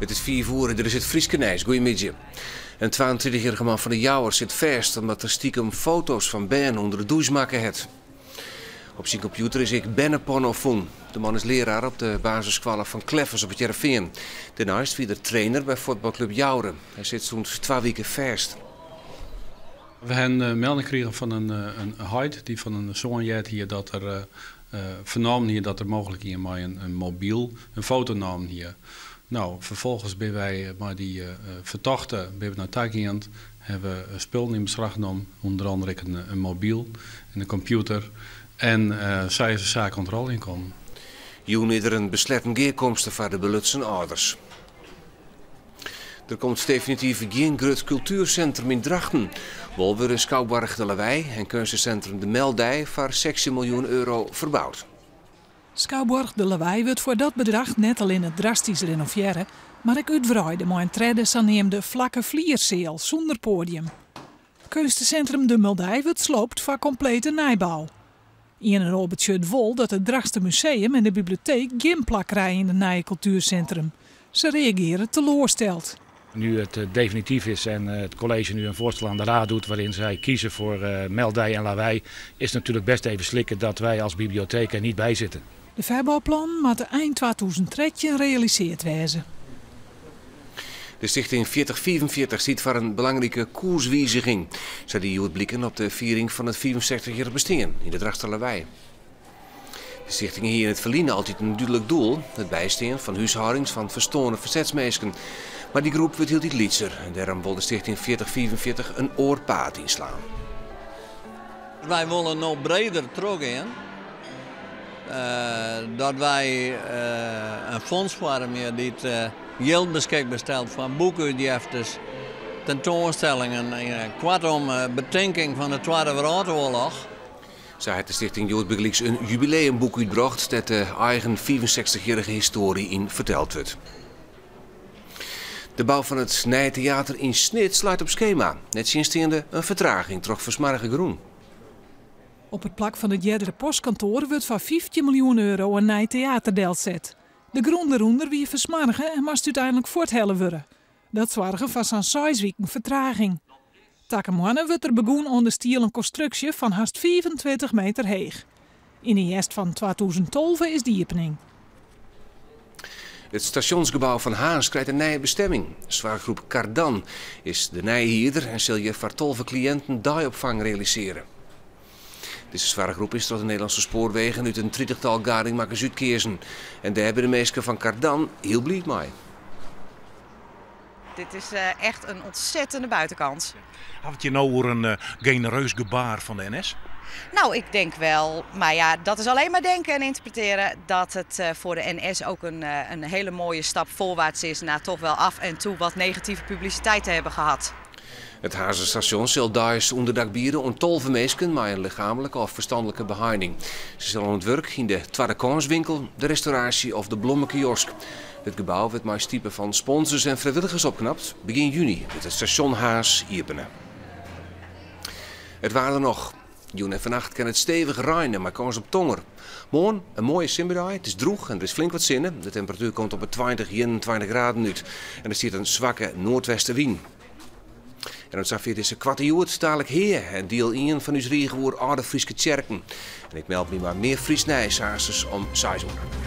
It is fiif oere, dit is it Fryske nijs. Goeiemiddei. In 32-jierrige man fan De Jouwer sit fêst omdat er stikem foto's fan bern ûnder de dûs makke hat. Op syn kompjûter is ek berneporno fûn. De man is learaar op de basisskoalle fan Kleffers op It Hearrenfean. Dêrneist wie er trainer by fuotbalklup Joure. Hy sit sûnt twa wike fêst. We ha in melding krigen fan in heit dy't fan in soan heard hie dat er fernommen hie dat der mooglik ien mei in mobyl in foto nommen hie. No, ferfolgens binne wy mei dy fertochte binne we nei ta gien, hawwe we spullen yn beslach nommen, ûnder andere ek in mobyl en in kompjûter en sa is de saak oan it rôljen kommen. Jûn is der in besletten gearkomste foar de belutsen âlders. Der komt definityf gjin grut kultuersintrum yn Drachten. Wol wurde skouboarch De Lawei en keunstesintrum De Meldij foar 16 miljoen euro ferboud. Skouboarch De Lawei wurdt foar dat bedrach net allinne drastysk renovearre, mar ek útwreide mei in tredde saneamde flakke flierseal sûnder poadium. Keunstesintrum De Meldij wurdt sloopt foar komplete nijbou. Ien en oar betsjut wol dat it Drachtster Museum en de biblioteek gjin plak krije yn it nije kultuersintrum. Se reagearje teloarsteld. Nu het definityf is en het college nu een voorstel aan de raad doet waarin zij kiezen voor Meldij en Lawei, is het natuurlijk best even slikken dat wij als bibliotheek er niet bij zitten. De ferbouplannen moatte ein 2013 realisearre wêze. De stichting 4045 stiet foar in belangrike koerswiziging. Sa die hjoed bliken op de fiering fan it 65-jierrich bestean yn de Drachtster Lawei. De stichting hie yn it ferline altyd in dúdlik doel, it bystean fan húshâldings fan ferstoarne fersetsminsken. Mar dy groep wurdt hieltyd lytser en dêrom wol de stichting 4045 in oar paad ynslaan. Wy wolle no breder trochgean. Dat wy in fonds foarmje dy't jild beskikber stelt foar boekútjeftes, tentoanstellingen, koartom betinking fan de Twadde Wrâldoarloch. Sa hat de stichting hjoed bygelyks in jubileumboek útbrocht dêr't de eigen 65-jierrige histoarje yn ferteld wurdt. De bou fan it nije teater yn Snits leit op skema, nettsjinsteande in fertraging troch fersmoarge grûn. Op it plak fan it eardere postkantoar wurdt foar 15 miljoen euro in nij teater delset. De grûn derûnder wie fersmoarge en moast úteinlik fuorthelle wurde. Dat soarge foar sa'n seis wiken fertraging. Takom moanne wurdt der begûn oan de stielen konstruksje fan hast 25 meter heech. Yn de hjerst fan 2012 is de iepening. It stasjonsgebou fan Harns krijt in nije bestemming. Soarchgroep Cardan is de nije hierder en sil hjir foar 12 kliïnten deiopfang realisearje. Dizze soarchgroep is troch de Nederlandse Spoorwegen út in tritichtal gadingmakkers útkeazen. En dêr binne de minsken fan Cardan hiel bliid mei. Dit is echt in ontzettende buitenkans. Ha we it hjir no oer in genereus gebaar fan de NS? Nou, ik denk wel, maar ja, dat is alleen maar denken en interpreteren, dat het voor de NS ook een hele mooie stap voorwaarts is na toch wel af en toe wat negatieve publiciteit te hebben gehad. It Harnzer stasjon sil deis ûnderdak biede oan 12 minsken mei in lichaamlike of ferstanlike beheining. Se sille oan it wurk yn de twadde kânswinkel, de restauraasje of de blommekiosk. It gebou wurdt mei stipe fan sponsors en frijwilligers opknapt. Begjin juny wurdt it stasjon Harns iepene. It waar dan noch. Jûn en fannacht kin it stevich reine mei kâns op tonger. Moarn in moaie simmerdei, it is drûch en der is flink wat sinne. De temperatuer komt op 'e 20, 21 graden út en der stiet in swakke noardwestewyn. En oant safier dizze koarte Hjoed, dalik Hea! En diel ien fan ús rige oer âlde Fryske tsjerken. En ik meld my mei mear Frysk nijs aanstens om seis oere.